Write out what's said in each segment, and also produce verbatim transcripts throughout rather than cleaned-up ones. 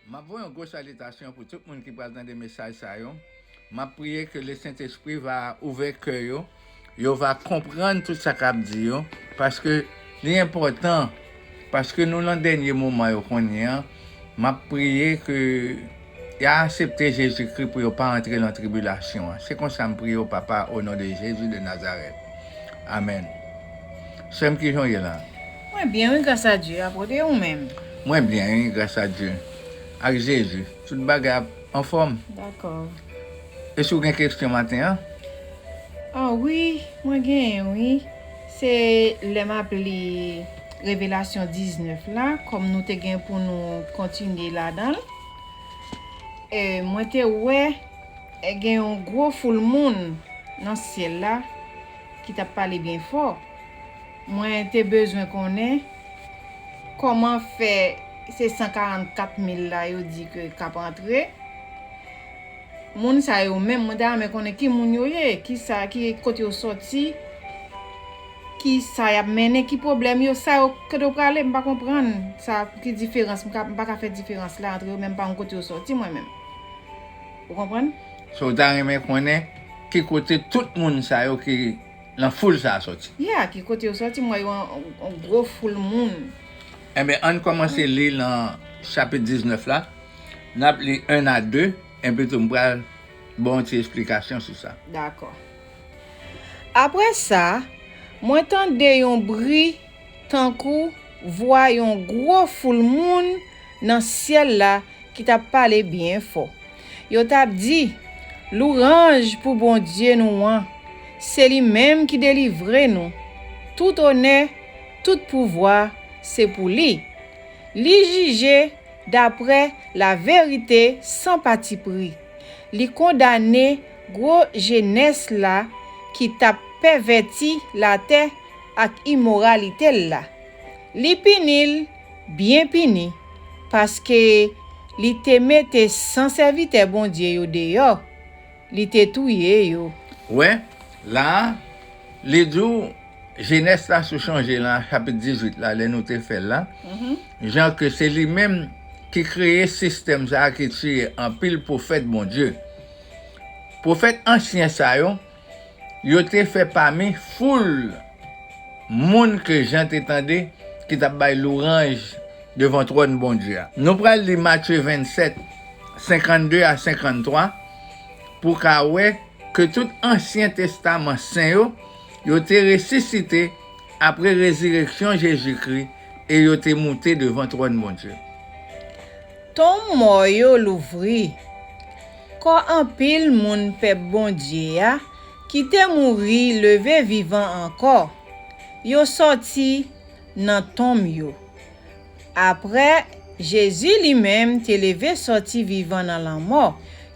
M ap voye yon gwo salitasyon pou tout moun ki pral tande mesaj sa yo. M ap priye ke Lesentespri va ouvè kè yo, yo va konprann tout sa k ap di yo, paske li enpòtan, paske nou nan dènye moman yo kounye a. M ap priye ke y a aksepte Jezikri pou yo pa antre nan tribilasyon an. Se konsa m priye w, Papa, o non de Jezi de Nazarèt. Amèn. Sè m, kijan w ye la? Mwen byen, wi, gras a Dye. Apre de ou menm? Mwen byen, wi, gras a Dye. Ak Jezi, tout bagay ap anfòm. Dakò. Èske w gen kesyon maten an? Ah wi, mwen genyen, wi. Se lè m ap li Revelasyon diznèf la, kòm nou te gen pou nou kontinye ladan l. E mwen te wè, e gen yon gwo foul moun nan syèl la ki t ap pale byen fò. Mwen te bezwen konnen kòman fè se san karannkat mil la yo di ke k ap antre. Moun sa yo menm, mwen ta renmen konnen ki moun yo ye, ki sa, ki kote yo sòti, ki sa y ap mennen, ki pwoblèm yo, sa yo, kote yo prale, m pa konprann sa, ki diferans, m ka, m pa ka fè diferans la antre yo, men m pa konn kote yo sòti mwen menm. Ou konprann? So, w ta renmen konnen ki kote tout moun sa yo ki nan foul sa a sòti? Yeah, ki kote yo sòti, m wè yo an, an gwo foul moun. Enben, ann kòmanse li nan chapit diznèf la. N ap li en a de, enpi tou m pral ba w yon ti esplikasyon sou sa. Dakò. Apre sa, mwen tande yon bri tankou vwa yon gwo foul moun nan syèl la ki t ap pale byen fò. Yo t ap di, "Louwanj pou Bondye nou an, se li menm ki delivre nou. Tout onè, tout pouvwa, se pou li. Li jije dapre laverite san patipri. Li kondane gwo jenès la ki t ap pèvèti latè ak imoralite l la. Li pini l byen pini, paske li te mete san sèvitè Bondye yo deyò, li te touye yo." Wè, la a, li di w, Jenès la, si w chonje lan chapit dizuit la, lè nou te fè l la, jan ke se li menm ki kreye sistèm sa a ki tiye anpil pwofèt Bondye. Pwofèt ansyen sa yo, yo te fè pami foul moun ke Jan te tande ki t ap bay louwanj devan twòn Bondye a. Nou pral li Matye vennsèt, senkannde a senkanntwa, pou w ka wè ke tout Ansyen Testaman sen yo, yo te resisite apre rezireksyon Jezikri e yo te moute devan twòn Bondye. Tonm mò yo louvri. Kò anpil moun pèp Bondye a ki te mouri leve vivan ankò. Yo sòti nan tonm yo. Apre, Jezi li menm te leve sòti vivan nan lanmò.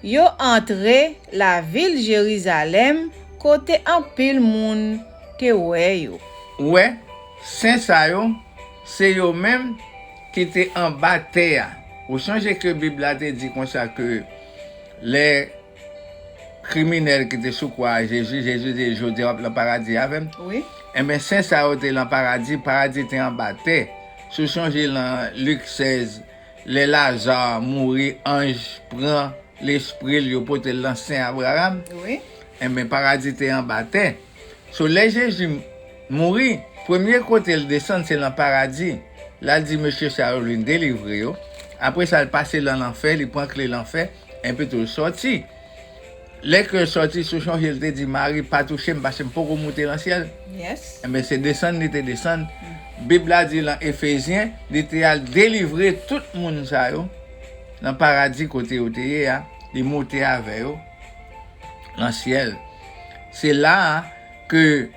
Yo antre lavil Jerizalèm kote anpil moun te wè yo. Ou wè, sen sa yo, se yo menm ki te anba tè a. Ou sonje ke Bib la te di konsa ke lè kriminèl ki te sou kwa a Jezi, Jezi te di, "Jodi a w ap lan paradi avè m." Wi. Enben, sen sa yo te lan paradi, paradi te anba tè. Si w sonje lan Lik sèz, lè Laza mouri, anj pran lespri l, yo pote l lan sen Abraram. Wi. Enben, paradi te anba tè. So, lè Jezi mouri, premye kote l desann, se lan paradi. L al di mesye sa yo vin delivre yo. Apre sa, l pase lan lanfè, li pran kle lanfè, enpi tou l sòti. Lè ke l sòti, si w sonje, l te di Mari, "Pa touche m, paske m poko moute lan syèl." Yes. Enben, se desann li te desann. Bib la di lan Efezyen, li te al delivre tout moun sa yo lan paradi kote yo te ye a, li moute avè yo lan syèl. Se la a ke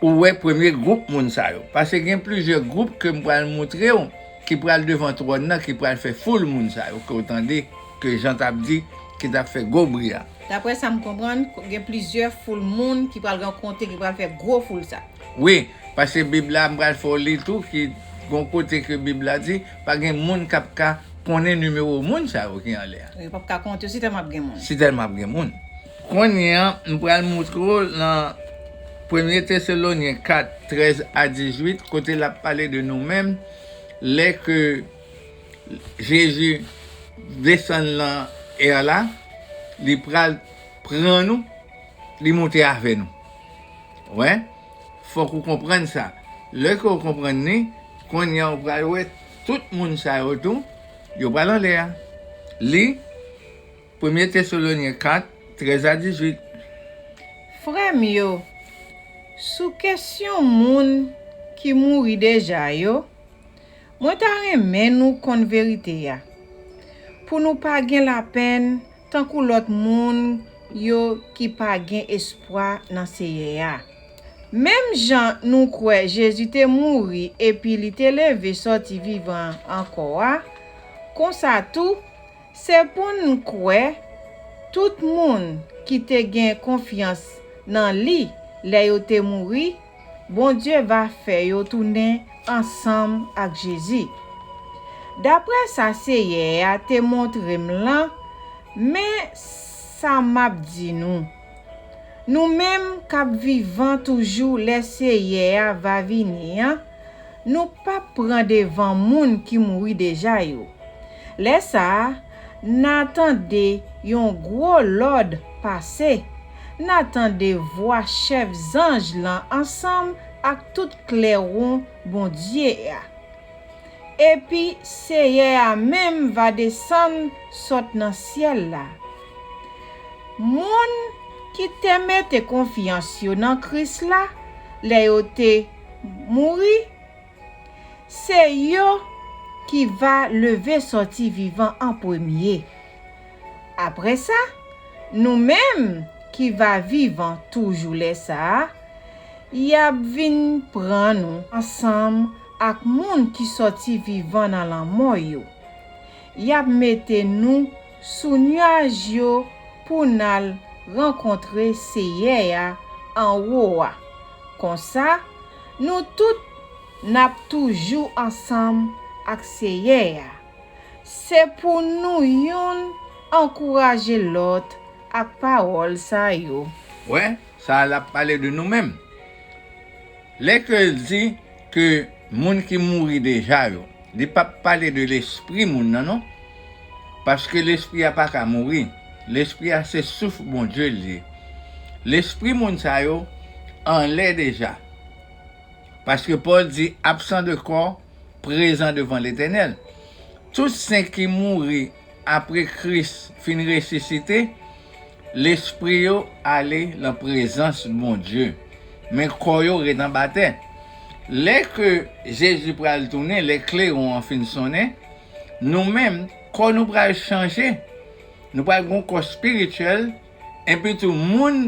ou wè premye gwoup moun sa yo. Paske gen plizyè gwoup ke m pral moutre w ki pral devan twòn nan, ki pral fè foul moun sa yo ke w tande, ke Jan t ap di, ki t ap fè gwo bri a. Daprè sa m konprann, gen plizyè foul moun ki pral rankontre, ki pral fè gwo foul sa. Wi, paske Bib la, m pral fè w li tou, ki gon kote ke Bib la di, pa gen moun k ap ka konnen nimewo moun sa yo ki anlè a. Yo p ap ka konte yo, si tèlman ap gen moun. Si tèlman ap gen moun. Kounye a, m pral moutre w lan Premye Tesalonyen kat, trèz a dizuit, kote l ap pale de nou menm, lè ke Jezi desann nan air la, li pral pran nou, li moute avè nou. Wè, fòk ou konprann sa. Lè ke ou konprann li, kounye a ou pral wè tout moun sa yo tou, yo pral anlè a. Li, Premye Tesalonyen kat, trèz a dizuit. Frè m yo, sou kesyon moun ki mouri deja yo, mwen ta renmen nou konn verite a, pou nou pa gen lapenn tankou lòt moun yo ki pa gen espwa nan Seyè a. Menm jan nou kwè Jezi te mouri epi li te leve sòti vivan ankò a, konsa tou, se pou n kwè tout moun ki te gen konfyans nan li lè yo te mouri, Bondye va fè yo tounen ansanm ak Jezi. Daprè sa Seyè a te montre m lan, men sa m ap di nou. Nou menm k ap vivan toujou lè Seyè a va vini an, nou p ap pran devan moun ki mouri deja yo. Lè sa a, n a tande yon gwo lòd pase, n a tande vwa chèf zanj lan ansanm ak tout klewon Bondye a. Epi Seyè a menm va desann sot nan syèl la. Moun ki te mete konfyans yo nan Kris la lè yo te mouri, se yo ki va leve sòti vivan an premye. Apre sa, nou menm ki va vivan toujou lè sa a, y ap vin pran nou ansanm ak moun ki sòti vivan nan lanmò yo. Y ap mete nou sou nyaj yo pou n al rankontre Seyè a anwo a. Konsa, nou tout n ap toujou ansanm ak Seyè a. Se pou nou youn ankouraje lòt ak pawòl sa yo. Wè, sa a l ap pale de nou menm. Lè ke l di ke moun ki mouri deja yo, li p ap pale de lespri moun nan non. Paske lespri a pa ka mouri. Lespri a se souf Bondye l ye. Lespri moun sa yo anlè deja. Paske Pòl di, absent de corps, présent devant l'Éternel. Tout sen ki mouri apre Kris fin resisite, lespri yo ale nan prezans Bondye, men kò yo ret anba tè. Lè ke Jezi pral tounen, lè klewon an fin sonnen, nou menm, kò nou pral chanje. Nou pral gen yon kò espirityèl, epi tou moun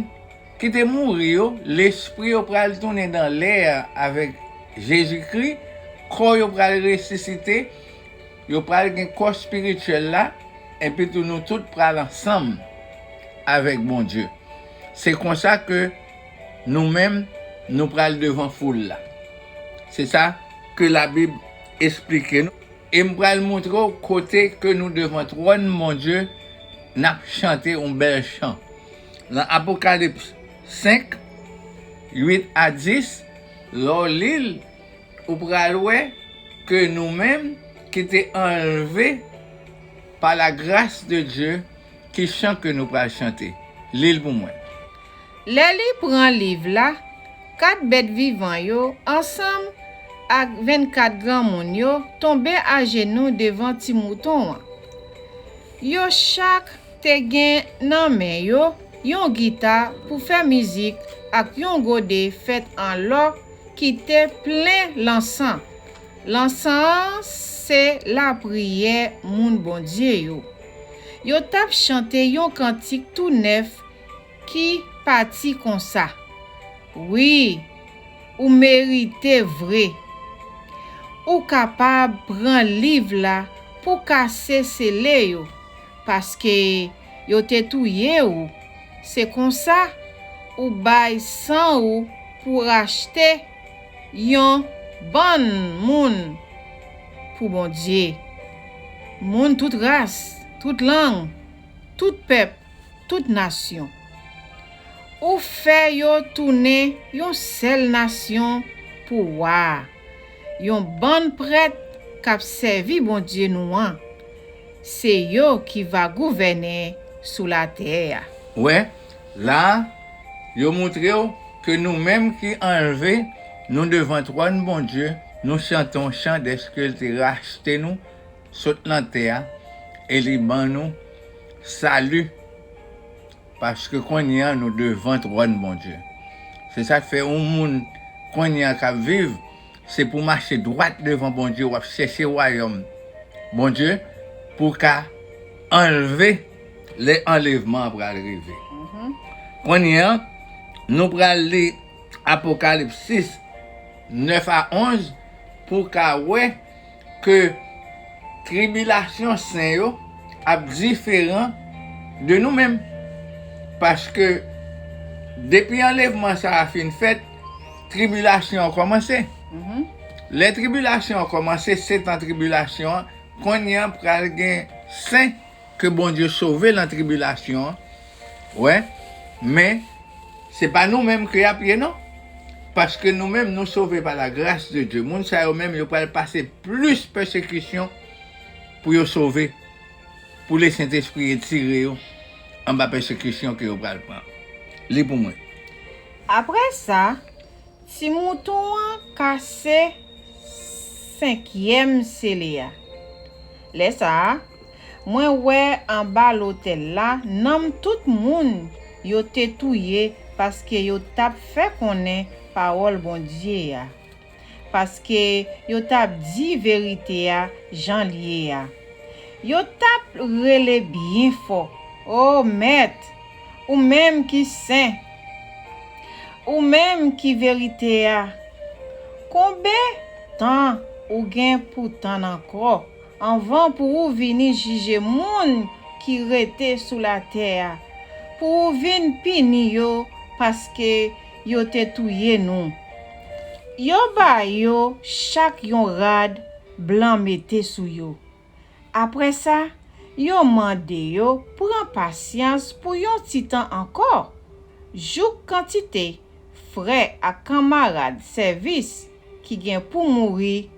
ki te mouri yo, lespri yo pral tounen dan lè a avèk Jezikri, kò yo pral resisite, yo pral gen kò espirityèl la, epi tou nou tout pral ansanm avèk Bondye. Se konsa ke nou menm, nou pral devan foul la. Se sa ke Labib esplike nou. E m pral montre w kote ke nou devan twòn Bondye, n ap chante yon bèl chan. Nan Apokalips senk, uit a dis, lè w li l, ou pral wè ke nou menm ki te anlve pa la gras de Dye, ki chan ke nou pral chante. Li l pou mwen. Lè li pran liv la, kat bèt vivan yo ansanm ak vennkat granmoun yo tonbe ajenou devan Ti Mouton an. Yo chak te gen nan men yo yon gita pou fè mizik ak yon gode fèt an lò ki te plen lansan. Lansan an se lapriyè moun Bondye yo. Yo t ap chante yon kantik tou nèf ki pati konsa: Wi, ou merite vre. Ou kapab pran liv la pou kase sele yo, paske yo te touye ou. Se konsa, ou bay san ou pou rachte yon bann moun pou Bondye. Moun tout ras, tout lang, tout pèp, tout nasyon. Ou fè yo tounen yon sèl nasyon pou wa a, yon bann prèt k ap sèvi Bondye nou an. se yo ki va gouvène sou latè a. Wè, la a, yo montre w ke nou menm ki anlve, nou devan twòn Bondye, nou chante yon chan dèske l te rachte nou sot nan tè a, e li ban nou sali. Paske kounye a, nou devan twòn Bondye. Se sa k fè yon moun kounye a k ap viv, se pou w mache dwat devan Bondye, w ap chèche wayòm Bondye, pou w ka anlve lè anlèvman an pral rive. Kounye a, nou pral li Apokalips sis, nèf a onz, pou w ka wè ke tribilasyon sen yo ap diferan de nou menm. Paske depi anlèvman sa a fin fèt, tribilasyon an kòmanse. Lè tribilasyon an kòmanse, se tan tribilasyon an, kounye a pral gen sen ke Bondye sove nan tribilasyon an. Wè, men se pa nou menm ke y ap ye non. Paske nou menm, nou sove pa la gras de Dye. Moun sa yo menm, yo pral pase plis pèsekisyon pou yo sove, pou Lesentespri retire yo anba pèsekisyon ke yo pral pran. Li pou mwen. Apre sa, Ti mouton an kase senkyèm sele a. Lè sa a, mwen wè anba lotèl la nanm tout moun yo te touye paske yo t ap fè konnen pawòl Bondye a, paske yo t ap di verite a jan l ye a. Yo t ap rele byen fò, O Mèt, ou menm ki sen, ou menm ki verite a, konbe tan ou gen pou tann ankò anvan pou ou vini jije moun ki rete sou latè a, pou ou vin pini yo paske yo te touye nou? Yo ba yo chak yon rad blan mete sou yo. Apre sa, yo mande yo pran pasyans pou yon ti tan ankò, jouk kantite frè ak kanmarad sèvis ki gen pou mouri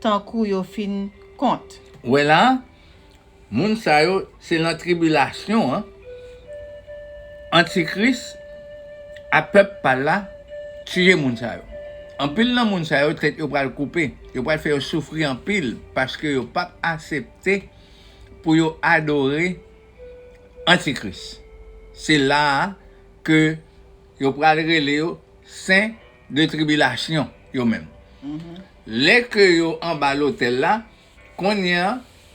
tankou yo fin kont. Wè la, moun sa yo se nan tribilasyon an, Antikris ak pèp pa l la tiye moun sa yo. Anpil nan moun sa yo, tèt yo pral koupe, yo pral fè yo soufri anpil paske yo p ap aksepte pou yo adore Antikris. Se la a ke yo pral rele yo sen de tribilasyon, yo menm. Lè ke yo anba lotèl la, kounye a,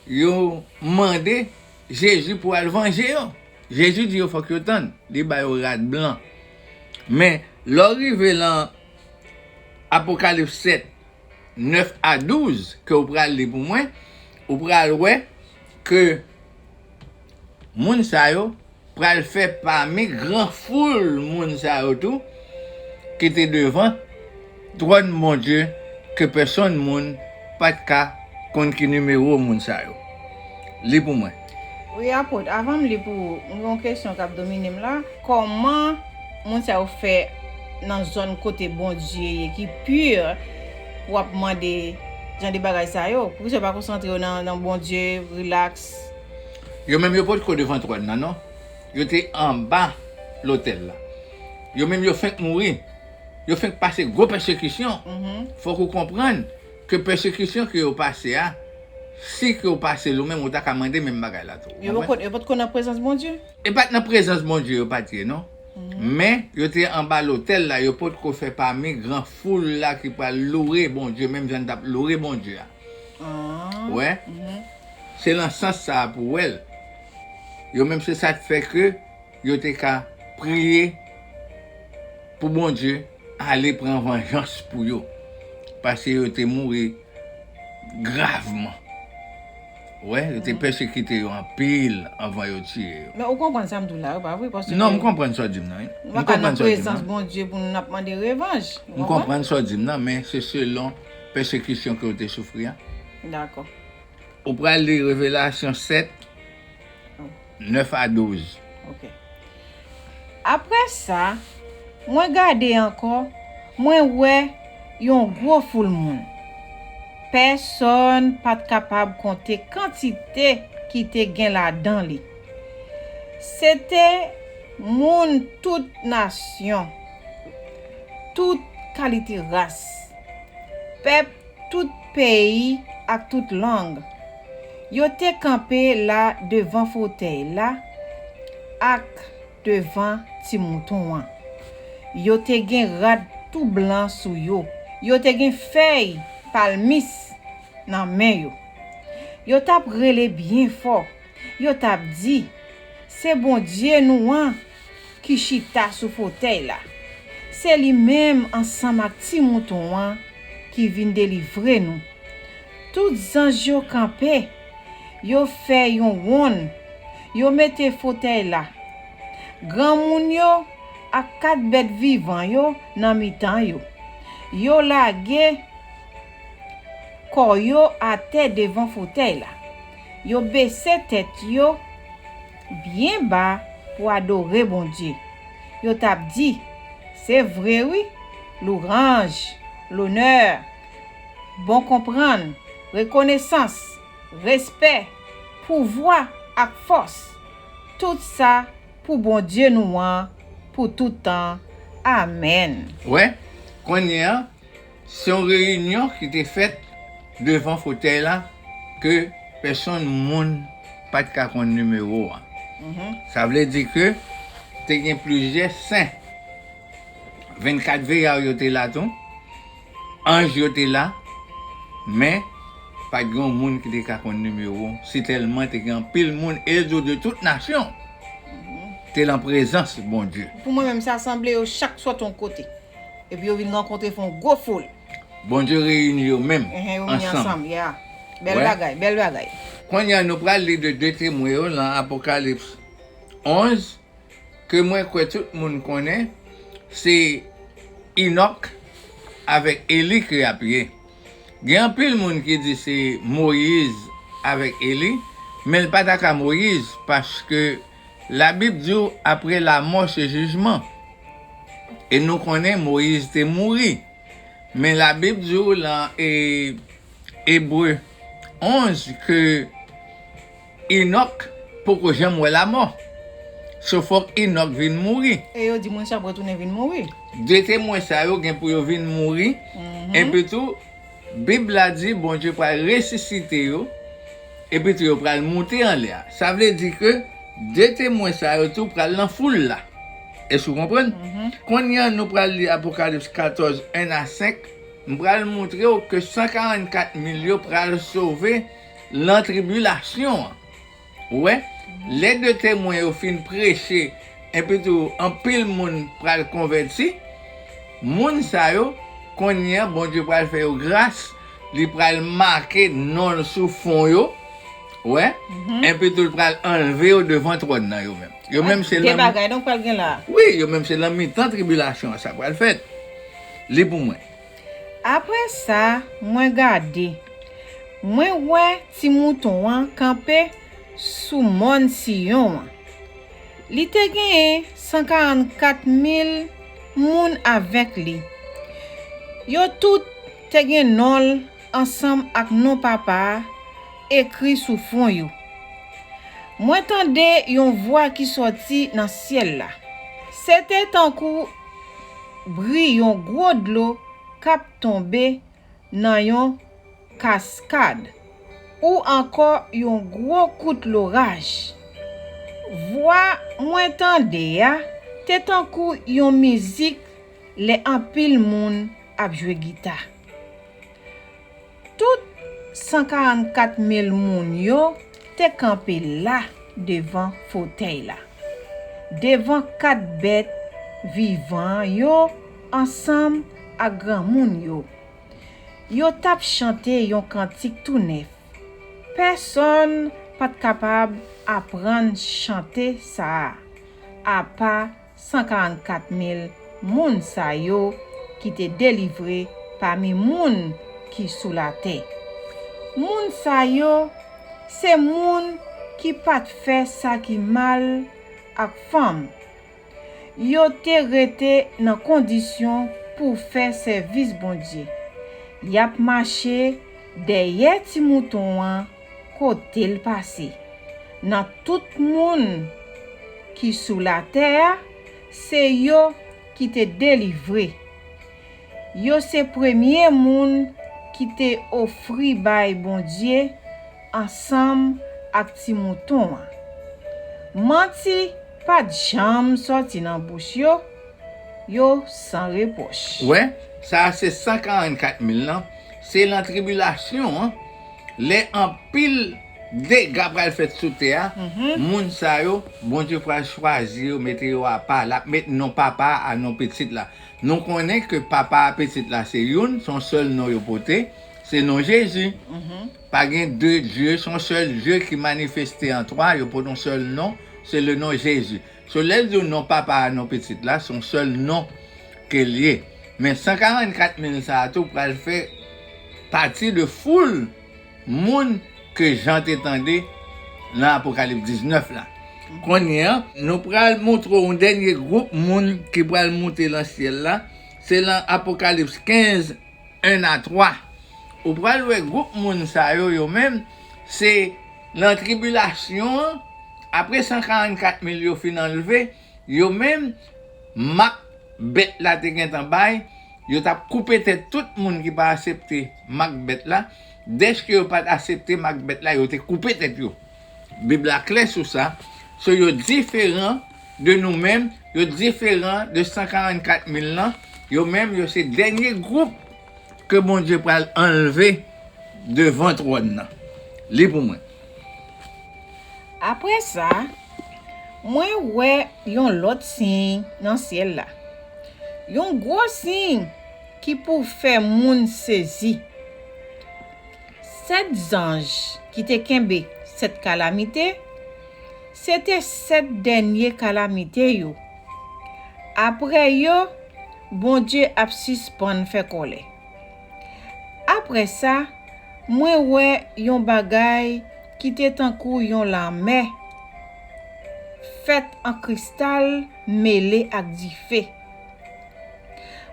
yo mande Jezi pou al vanje yo. Jezi di yo fòk yo tann, li ba yo rad blan. Men, lè w rive lan Apokalips sèt, nèf a douz, ke w pral li pou mwen, ou pral wè ke moun sa yo pral fè pami gran foul moun sa yo tou ki te devan twòn Bondye, ke pèsonn moun pa t ka konn ki nimewo moun sa yo. Li pou mwen. Wi, Apot, avan m li pou ou, m gen yon kesyon k ap domine m la. Kòman moun sa yo fè nan zòn kote Bondye ye, ki pi, w ap mande jan de bagay sa yo? Poukisa yo pa konsantre yo nan, nan Bondye, rilaks? Yo menm yo potko devan twòn nan, non. Yo te anba lotèl la. Yo menm yo fenk mouri. Yo fenk pase gwo pèsekisyon. Fòk ou konprann ke pèsekisyon ke yo pase a, si ke w pase l ou menm, ou ta ka mande menm bagay la tou. Yo potko, yo potko nan prezans Bondye? E pa t nan prezans Bondye yo pa t ye, non. Men, yo te anba lotèl la, yo potko fè pami gran foul la ki pral loure Bondye, menm jan n t ap loure Bondye a. Wè? Se nan sans sa a pou w wè l. Yo menm se sa k fè ke yo te ka priye pou Bondye ale pran vanjans pou yo. Paske yo te mouri gravman. Wè, yo te pèsekite yo anpil anvan yo tiye yo. Men ou konprann sa m di w la, wi, pa vre? Paske non, m konprann sa w di m nan, wi. Nou pa ka nan prezans Bondye pou n ap mande revanj. M konprann sa w di m nan, men se selon pèsekisyon ke yo te soufri a. Dakò. Ou pral li Revelasyon sèt, nèf a douz. Ok. Apre sa, mwen gade ankò, mwen wè yon gwo foul moun. Pèsonn pa t kapab konte kantite ki te gen ladan li. Se te moun tout nasyon, tout kalite ras, pèp tout peyi ak tout lang. Yo te kanpe la devan fotèy la ak devan Ti Mouton an. Yo te gen rad tou blan sou yo. Yo te gen fèy palmis nan men yo. Yo t ap rele byen fò. Yo t ap di, "Se Bondye nou an ki chita sou fotèy la. Se li menm ansanm ak Ti Mouton an ki vin delivre nou." Tout zanj yo kanpe, yo fè yon wonn, yo mete fotèy la, granmoun yo ak kat bèt vivan yo nan mitan yo. Yo lage kò yo atè devan fotèy la. Yo bese tèt yo byen ba pou adore Bondye. Yo t ap di, "Se vre wi, lwanj, lonè, bon konprann, rekonesans, respè, pouvwa ak fòs, tout sa pou Bondye nou an, pou tout tan. Amèn." Wè, kounye a, se yon reyinyon ki te fèt devan fotèy la ke pèsonn moun pa t ka konn nimewo a. Mhm. Sa vle di ke te gen plizyè sen. Vennkat veyar yo te la tou. Anj yo te la. Men, pa t gen yon moun ki te ka konn nimewo. Si tèlman te gen anpil moun, e yo de tout nasyon, te lan prezans Bondye. Pou mwen menm, sa sanble yo chak sòti yon kote. Epi yo vin rankontre fè yon gwo foul. Bondye reyini yo menm. Enhen, yo vini ansanm. Ansanm, yeah. Bèl bagay, bèl bagay. Kounye a, nou pral li de de temwen yo lan Apokalips onz, ke mwen kwè tout moun konnen, se Enòk avèk Eli ke y ap ye. Gen anpil moun ki di se Moyiz avèk Eli, men l pa ta ka Moyiz, paske Labib di w apre lamò se jijman. E nou konnen Moyiz te mouri. Men Labib di w lan, e, Ebre onz ke Enòk poko janm wè lamò. So fòk Enòk vin mouri. E yo di moun sa ap retounen vin mouri. De temwen sa yo gen pou yo vin mouri. Mhm. Epi tou, Bib la di Bondye pral resisite yo, epi tou yo pral moute anlè a. Sa vle di ke de temwen sa yo tou pral nan foul la. Èske w konprann? Mhm. Kounye a, nou pral li Apokalips katòz, en a senk. M pral montre w ke san karannkat mil yo pral sove lan tribilasyon an. Ou wè, lè de temwen yo fin preche, epi tou anpil moun pral konvèti, moun sa yo, kounye a, Bondye pral fè yo gras, li pral make non l sou fwon yo, ou wè, mhm, epi tou l pral anlve yo devan twòn nan yo menm. Yo menm se de lanm-, bagay donk pral gen la. Wi, yo menm se lan mitan tribilasyon an sa pral fèt. Li pou mwen. Apre sa, mwen gade, mwen wè Ti Mouton an kanpe sou mòn Siyon an. Li te genyen san karannkat mil moun avèk li. Yo tout te gen non l ansanm ak non Papa a ekri sou fwon yo. Mwen tande yon vwa ki sòti nan syèl la. Se te tankou bri yon gwo dlo k ap tonbe nan yon kaskad, ou ankò yon gwo kout loraj. Vwa mwen tande a te tankou yon mizik lè anpil moun ap jwe gita. Tout san karannkat mil moun yo te kanpe la devan fotèy la, devan kat bèt vivan yo ansanm ak granmoun yo. Yo t ap chante yon kantik tou nèf. Pèsonn pa t kapab aprann chante sa a, apa san karannkat mil moun sa yo ki te delivre pami moun ki sou latè. Moun sa yo se moun ki pa t fè sa ki mal ak fanm. Yo te rete nan kondisyon pou fè sèvis Bondye. Y ap mache dèyè Ti Mouton an kote l pase. Nan tout moun ki sou latè a, se yo ki te delivre. Yo se premye moun ki te ofri bay Bondye ansanm ak Ti Mouton an. Manti pa t janm sòti nan bouch yo, yo san repwòch. Wè, sa a se san karannkat mil lan. Se lan tribilasyon an, lè anpil dega pral fèt sou tè a, moun sa yo, Bondye pral chwazi yo, mete yo apa. L ap met non Papa a, non Pitit la. Nou konnen ke Papa a, Pitit la se youn, se yon sèl non yo pote, se non Jezi. Pa gen de Dye, se yon sèl Dye ki manifeste an twa, yo pote yon sèl non, se le non Jezi. So, lè l di w non Papa a, non Pitit la, se yon sèl non ke l ye. Men san karannkat mil sa a tou pral fè pati de foul moun ke Jan te tande nan Apokalips diznèf la. Kounye a, nou pral montre w yon dènye gwoup moun ki pral monte lan syèl la. Se lan Apokalips kenz, en a twa. Ou pral wè gwoup moun sa yo, yo menm, se lan tribilasyon an, apre san karannkat mil yo fin anlve, yo menm, mak bèt la te gentan bay, yo t ap koupe tèt tout moun ki pa aksepte mak bèt la. Dèske yo pa t aksepte mak bèt la, yo te koupe tèt yo. Bib la klè sou sa. So, yo diferan de nou menm, yo diferan de san karannkat mil lan. Yo menm, yo se dènye gwoup ke Bondye pral anlve devan twòn nan. Li pou mwen. Apre sa, mwen wè yon lòt siy nan syèl la. Yon gwo siy ki pou fè moun sezi. Sèt zanj ki te kenbe sèt kalamite, se te sèt dènye kalamite yo. Apre yo, Bondye ap sispann fè kòlè. Apre sa, mwen wè yon bagay ki te tankou yon lanmè fèt an kristal mele ak dife.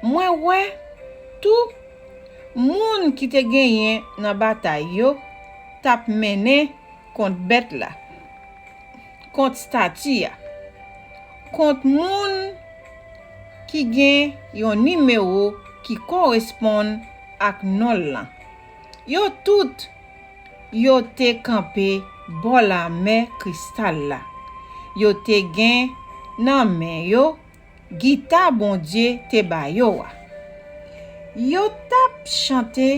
Mwen wè tou moun ki te genyen nan batay yo t ap mennen kont bèt la, kont estati a, kont moun ki gen yon nimewo ki koresponn ak non l lan. Yo tout, yo te kanpe bò lanmè kristal la. Yo te gen nan men yo gita Bondye te ba yo a. Yo t ap chante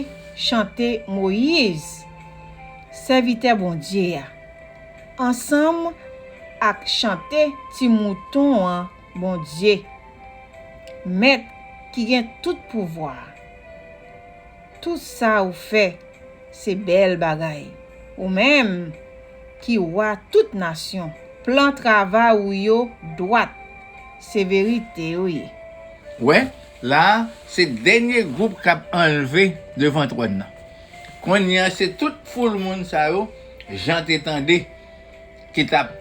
chante Moyiz, sèvitè Bondye a, ansanm ak chante Ti Mouton an, Bondye, Mèt ki gen tout pouvwa a. Tout sa ou fè, se bèl bagay. Ou menm ki wa tout nasyon, plan travay ou yo dwat, se verite yo ye. Wè, la a, se dènye gwoup k ap anlve devan twòn nan. Kounye a, se tout foul moun sa yo Jan te tande ki t ap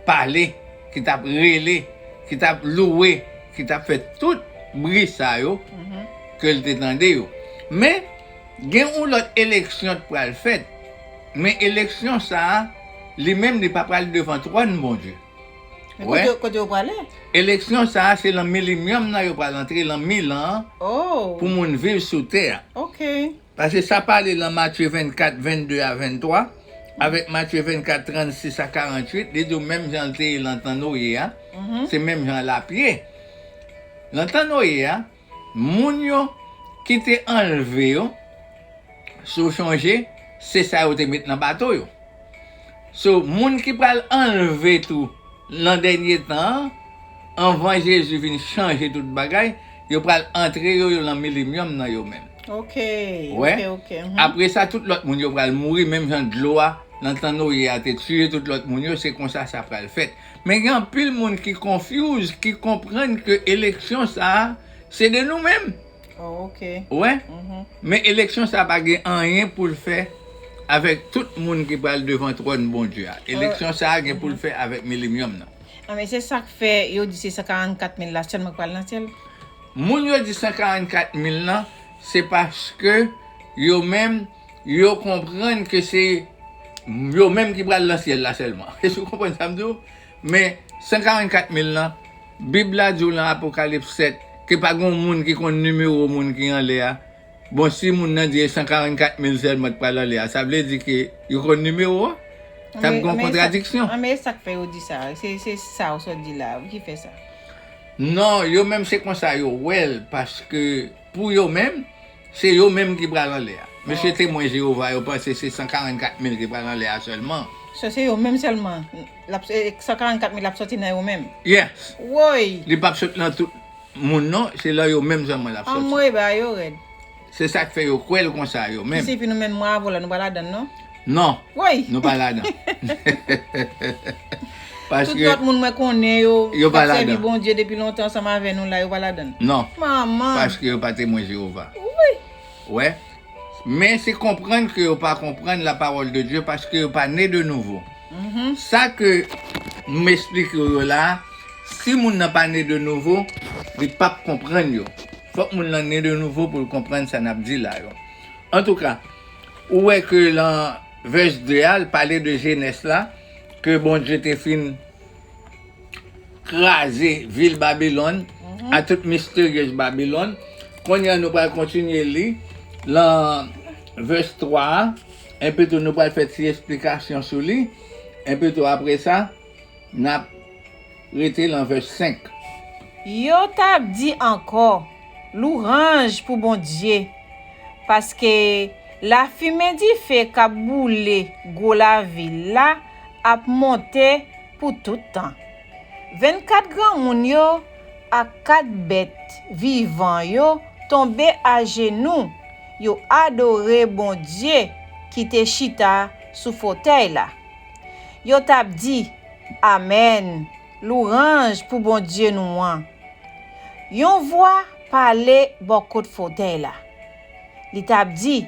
pale, ki t ap rele, ki t ap louwe, ki t ap fè tout bri sa yo ke l te tande yo. Men, gen yon lòt eleksyon k pral fèt. Men eleksyon sa a, li menm, li pa pral devan twòn Bondye. Men kote, kote yo prale? Eleksyon sa a, se lan milenyòm nan yo pral antre, lan mil an an, pou moun viv sou tè a. Paske sa pale lan Matye vennkat, vennde a venntwa, avèk Matye vennkat, trannsis a karannwit, li di w menm jan l te ye lan tan Noye a, se menm jan l ap ye. Lan tan Noye a, moun yo ki te anlve yo, si w chonje, se sa yo te met nan bato yo. So, moun ki pral anlve tou lan dènye tan an, anvan Jezi vin chanje tout bagay, yo pral antre yo, yo lan milenyòm nan yo menm. Ok, ok, ok. Apre sa, tout lòt moun yo pral mouri, menm jan dlo a, lan tan Noye a, te tiye tout lòt moun yo, se konsa sa pral fèt. Men gen anpil moun ki confuse, ki konprann ke eleksyon sa a, se de nou menm. Oh, ok. Ou wè? Men eleksyon sa a pa gen anyen pou l fè avèk tout moun ki pral devan twòn Bondye a. Eleksyon sa a gen pou l fè avèk milenyòm nan. Ah, men se sa k fè yo di se san karannkat mil la sèlman k pral nan syèl. Moun yo di san karannkat mil lan, se paske yo menm, yo konprann ke se Yo menm ki pral nan syèl la sèlman. Èske w konprann sa m di w? Men san karannkat mil lan, Bib la di w lan Apokalips sèt ke pa gen yon moun ki konn nimewo moun ki anlè a. Bon, si moun nan di e san karannkat mil sèlman k pral anlè a, sa vle di ke yo konn nimewo a? T ap gen yon kontradiksyon. Anben, e sa k fè yo di sa? Se, se sa w sot di la ki fè sa? Non, yo menm se konsa yo wè l, paske pou yo menm, se yo menm ki pral anlè a. Mesye Temwen Jewova yo panse se san karannkat mil ki pral anlè a sèlman. So, se yo menm sèlman. L ap, e, san karannkat mil ap soti nan yo menm? Yes. Woy! Li p ap sot nan tout moun non, se nan yo menm sèlman l ap soti. Anmwey, bagay yo rèd. Se sa k fè yo kwè l konsa yo menm. Ki sifi nou menm mwen avè w la, nou pa ladann non? Non. Woy! Nou pa ladan. Tout lòt moun mwen konnen yo, yo k ap sèvi Bondye depi lontan ansanm avè nou la, yo pa ladann. Non. Manman! Paske yo pa Temwen Jewova. Wi. Wè. Men se konprann ke yo pa konprann la parole de Dieu paske yo pa ne de nouvo. Sa ke m esplike w yo la, si moun nan pa ne de nouvo, li p ap konprann yo. Fòk moun nan ne de nouvo pou l konprann sa n ap di la yo. Antouka, ou wè ke lan vès de a, l pale de jenès la, ke Bondye te fin kraze vil Babilòn, a tout misteryez Babilòn. Kounye a nou pral kontinye li lan vès twa a, enpi tou nou pral fè ti esplikasyon sou li, enpi tou apre sa, n ap rete lan vès senk. Yo t ap di ankò, louwanj pou Bondye, paske lafimen dife k ap boule gwo lavil la ap monte pou tout tan. Vennkat granmoun yo ak kat bèt vivan yo tonbe ajenou, yo adore Bondye ki te chita sou fotèy la. Yo t ap di, Amèn, louwanj pou Bondye nou an. Yon vwa pale bò kot fotèy la. Li t ap di,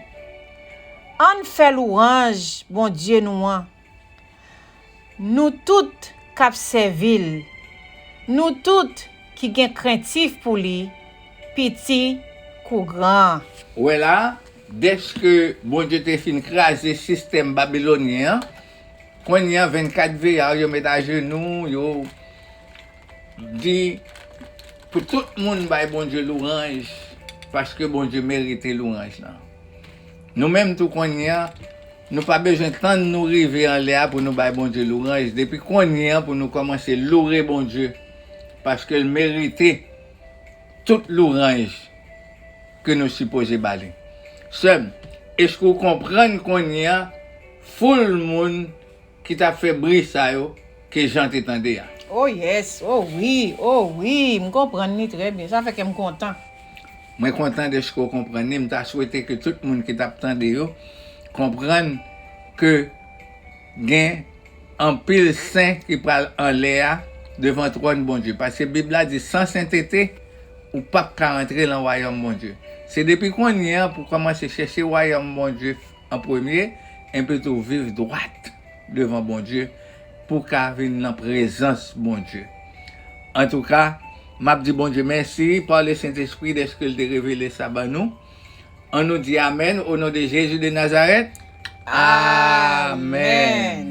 Ann fè louwanj Bondye nou an, nou tout k ap sèvi l, nou tout ki gen krentif pou li, piti kou gran. Ou wè la, dèske Bondye te fin kraze sistèm babilonyen an, kounye a vennkat veyar yo met ajenou, yo di pou tout moun bay Bondye louwanj, paske Bondye merite louwanj lan. Nou menm tou kounye a, nou pa bezwen tann nou rive anlè a pou nou bay Bondye louwanj. Depi kounye a pou nou kòmanse loure Bondye, paske l merite tout louwanj ke nou sipoze ba li. Sè m, èske w konprann kounye a foul moun ki t ap fè bri sa yo ke Jan te tande a? Oh yes, oh wi, oh wi, m konprann li trè byen. Sa fè kè m kontan. Mwen kontan dèske w konprann li. M ta swete ke tout moun ki t ap tande yo konprann ke gen anpil sen ki pral anlè a devan twòn Bondye. Paske Bib la di, san sentete, ou p ap ka rantre lan wayòm Bondye. Se depi kounye a pou w kòmanse chèche wayòm Bondye an premye, enpi tou viv dwat devan Bondye pou w ka vin nan prezans Bondye. Antouka, m ap di Bondye mèsi pa Lesentespri dèske l te revele sa ban nou. Ann nou di amèn, o non de Jezi de Nazarèt. Amèn.